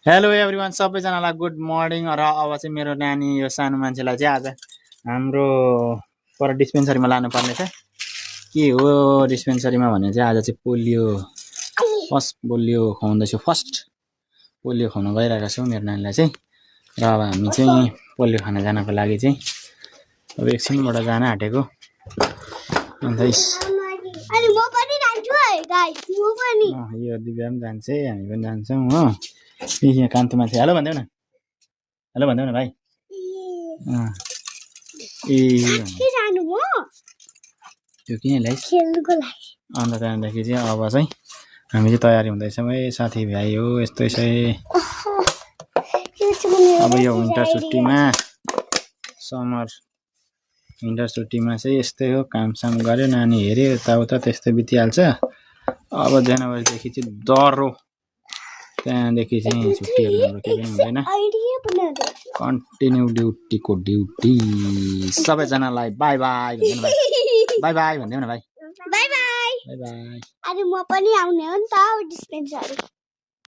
Hello everyone सबैजनालाई good morning र अब चाहिँ मेरो नानी यो सानो मान्छेलाई चाहिँ आज हाम्रो पर डिस्पेन्सरीमा लानुपर्ने छ। के हो डिस्पेन्सरीमा भने चाहिँ आज चाहिँ फर्स्ट पोलियो खुवाउँदैछु। फर्स्ट पोलियो खुवाउन गइरहेको छौँ मेरो नानीलाई चाहिँ। र अब हामी चाहिँ पोलियो खान जानको लागि चाहिँ अब एकछिनबाट जान आँटेको। अन्त यो दिव्या पनि जान्छ, हामी पनि जान्छौँ हो। यहाँ कान्ति मान्छे हेलो भन्देऊ न भाइ। त्यो किन ल्याइस? अन्त त्यहाँदेखि चाहिँ अब चाहिँ हामी चाहिँ तयारी हुँदैछौँ है साथीभाइ हो। यस्तै छ अब यो विन्टर छुट्टीमा समर विन्टर छुट्टीमा चाहिँ यस्तै हो। कामसाम गऱ्यो, नानी हेऱ्यो, यताउता त्यस्तै बितिहाल्छ। अब जनवरीदेखि चाहिँ डह्रो, त्यहाँदेखि चाहिँ छुट्टीहरू हाम्रो केही पनि हुँदैन। कन्टिन्यू ड्युटीको ड्युटी। सबैजनालाई बाई बाई भन्दैन भाइ? बाई बाई भन्दैन भाइ? Bye bye. Bye bye. अनि म पनि आउने हो नि त डिस्पेन्सरी।